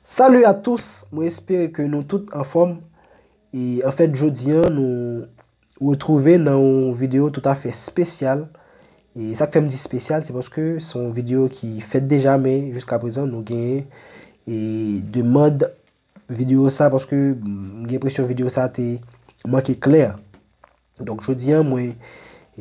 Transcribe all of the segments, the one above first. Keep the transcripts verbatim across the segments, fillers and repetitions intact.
Salut à tous, mwen espere ke nou tout anfòm. E anfèt, jodi a, nou retwouve nan yon videyo toutafè espesyal. E sa k fè m di espesyal, se paske se yon videyo ki fèt deja, men jiska prezan, nou genyen e demann videyo sa, paske m gen enpresyon videyo sa te manke klè. Donk, jodi a, mwen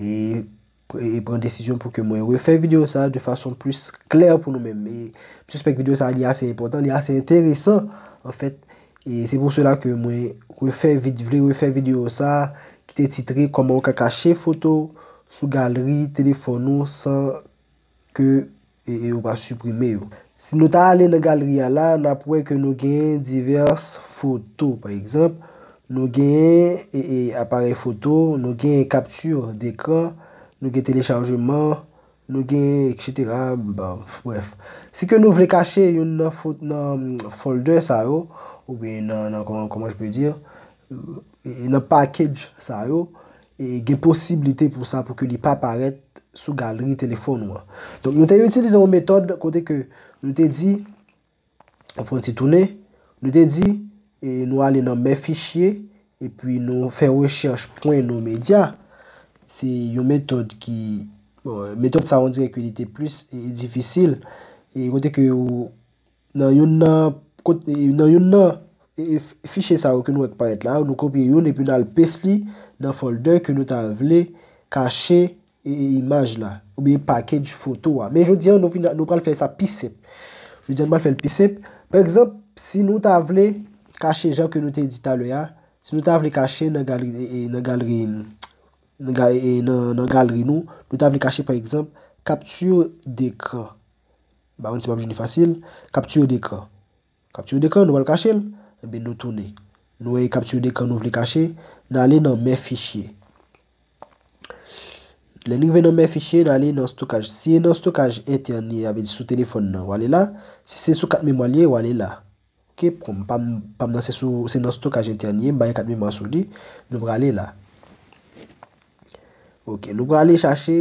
e, pr- e pran desizyon pou ke mwen refè videyo sa de fason plis klè pou nou menm. E m sispèk videyo sa li ase enpòtan, li ase enteresan, anfèt. E se pou sela ke mwen refè vid- vle refè videyo sa ki te titre Kòman ou ka kache foto sou galri telefòn ou san ke e, e ou pa siprime yo. Si nou ta ale nan galri a la, n ap wè ke nou genyen divès foto. Pa egzanp, nou genyen e, e, aparèy foto, nou genyen kapti dekran, nou gen telechajeman, nou genyen etsetera. Bon, brèf. Si ke nou vle kache youn nan, fo- nan folder sa yo, oubyen nan, nan kòman, kòman je peux dire, e, nan package sa yo, e, gen posiblite pou sa, pou ke li pa parèt sou galri telefòn ou an. Donk, nou te itilize yon metòd kote ke nou te di, anfen, ti tounen, nou te di, e, nou ale nan mè fichye, epi nou fè rechèch pwen no medya. Se yon metòd ki, bon, metòd sa, on dirè ke li te plis e, difisil, e kote ke ou, nan youn nan, kot- e, nan youn nan e, e, fichye sa yo ke nou wè k parèt la, nou kopye youn epi nou al pes li nan folder ke nou ta vle kache e, e, imaj la, oubyen package foto a. Men jodi a, nou, fin- nou pral fè sa pi senp. Jodi a, nou pral fè l pi senp. Pa egzanp, si nou ta vle kache, jan ke nou te di talè a, si nou ta vle kache nan galri, e, e, nan galri, nan ga- e, nan, nan galri nou, nou ta vle kache, pa egzanp, kapti dekran. M pa konn si m ap jwenn li fasil. Kapti dekran. Kapti dekran, nou pral kache l. Ebyen, nou tounen. Nou wè kapti dekran nou vle kache, n ale nan mè fichye. Lè n rive nan mè fichye, n ale nan stokaj. Si e nan stokaj entèn li ye, sa vle di sou telefòn nan, w ale la. Si se sou kat memwa li ye, w ale la. Ok, bon, pa m, pa m nan se sou, se nan stokaj entèn li ye, m pa gen kat memwa sou li, nou prale la. Ok, nou prale chache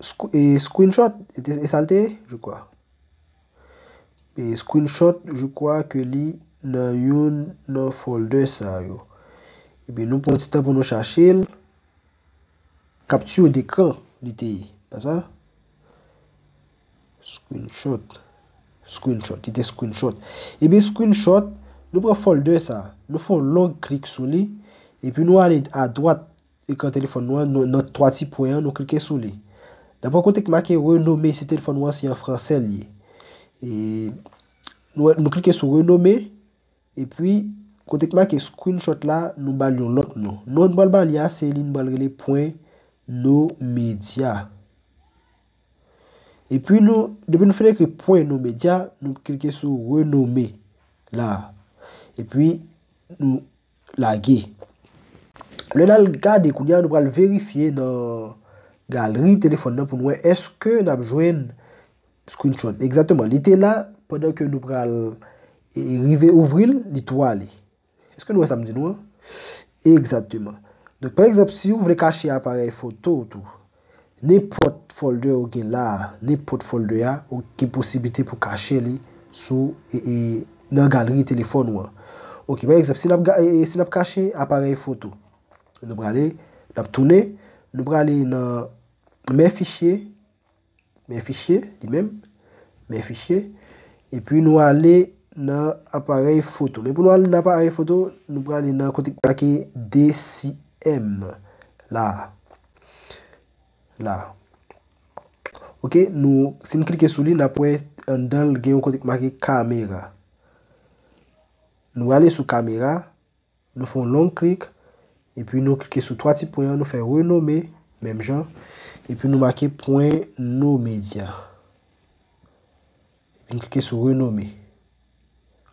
sc- e, screenshot, e te- e sa l te ye, je crois. E screenshot, je crois ke li nan youn nan folder sa yo. Epi nou pran ti tan pou nou chache l. Kapti dekran, li te ye, pa sa? Screenshot. Screenshot, li te screenshot. Epi screenshot, nou pran folder sa, nou fè yon long klik sou li, epi nou ale adwat ekran telefòn nou an, nou- nan twa ti pwen an, nou klike sou li. N ap wè kote k make renome, si telefòn nou an se an fransè li ye. E nou, nou klike sou renome, epi kote k make screenshot la, nou ba l yon lòt non. Non nou pral ba li a, se li nou pral rele pwen no medya. Epi nou, depi nou fin ekri pwen no medya, nou klike sou renome la. Epi nou lage. Lè n al gade kounye a, nou pral verifye nan galri telefòn nan pou n wè èske n ap jwenn screenshot. Egzakteman, li te la pandan ke nou pral e, rive ouvri l, li tou ale. Èske nou wè sa m di nou an? Egzakteman. Donk, pa egzanp, si w vle kache aparèy foto w tou, nenpòt folder ou gen la a, nenpòt folder a, ou gen posiblite pou kache li sou e, e, nan galri telefòn ou an. Ok, pa egzanp, si n ap ga- e, e, si n ap kache aparèy foto, nou prale, n ap tounen, nou prale nan mè fichye, mè fichye, li menm, mè fichye, epi nou ale nan aparèy foto. Men pou nou ale nan aparèy foto, nou prale nan kote k make D C M la. La. Ok, nou, si n klike sou li, n ap wè anndan l gen yon kote k make kamera. Nou ale sou kamera, nou fè yon long klik, epi nou klike sou twa ti pwen an, nou fè renome, menm jan, epi nou make pwen no medya. Epi n klike sou renome.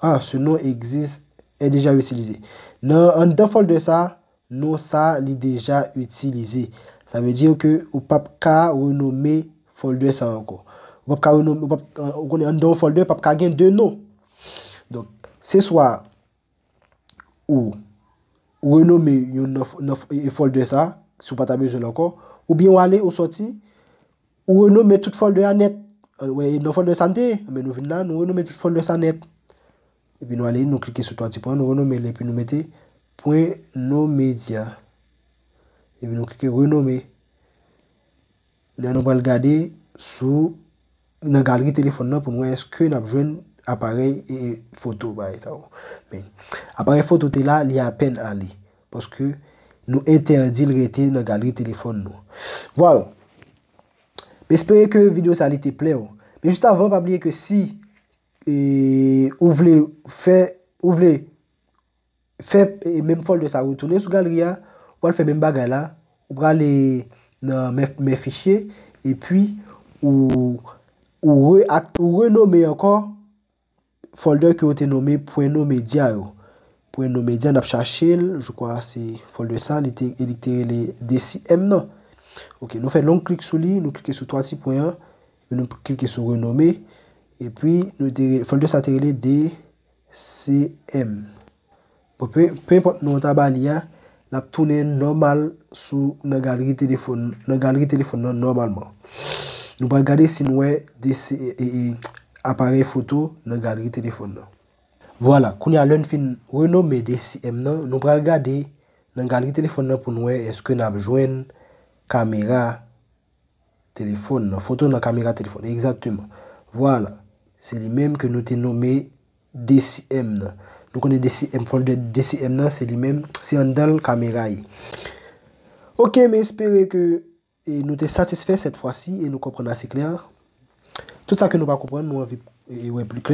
Ah, ce nom existe, est déjà utilisé. Nan anndan folder sa, non sa li deja itilize. Sa vle di ke ou p ap ka renome folder sa ankò. Ou p ap ka renome, ou p ap, ou konnen anndan yon folder p ap ka gen de non. Donk, se swa ou renome youn nan, nan folder sa, si w pa ta bezwen l ankò, oubyen w ale, ou sòti, ou renome tout folder a nèt. wè, e nan folder sa n te ye, men nou vin la, nou renome tout folder sa nèt. Epi nou ale, nou klike sou twa ti pwen, nou renome l, epi nou mete pwen no medya. Epi nou klike renome. La nou pral gade sou, nan galri telefòn nan pou n wè èske n ap jwenn aparèy e foto bagay sa yo. Men, aparèy foto te la, li apèn ale. Paske nou entèdi l rete nan galri telefòn nou. Vwala. M espere ke videyo sa li te plè w. Men jis avan, pa bliye ke si, e, ou vle fè, ou vle fè, e, menm folder sa retounen sou galri a, ou pral fè menm bagay la, ou prale nan men, men fichye, epi ou, ou, re, ou renome ankò folder ke ou te nome pwen no medya yo. Pwen no medya, n ap chache l, je crois se folder sa, li te, e li te rele D C M nan. Ok, nou fè long klik sou li, nou klike sou twa ti pwen an, epi nou klike sou renome, epi nou te, folder sa te rele D C M. Bon, pe, pe enpòt non w ta ba li a, l ap tounen nòmal sou, nan galri telefòn, nan galri telefòn nan nòmalman. Nou pral gade si n wè D C, e, e, aparèy foto nan galri telefòn nan. Vwala, kounye a lè n fin renome D C M nan, nou pral gade nan galri telefòn nan pou n wè èske n ap jwenn kamera telefòn nan, foto nan kamera telefòn, egzakteman. Vwala, se li menm ke nou te nome D C M nan. Nou konnen D C M, folder D C M nan, se li menm, se anndan l kamera ye. Ok, m espere ke, e, nou te satisfè sèt fwa si e nou konprann ase klè. Tout sa ke nou pa konprann, nou anvi, e, wè pli klè.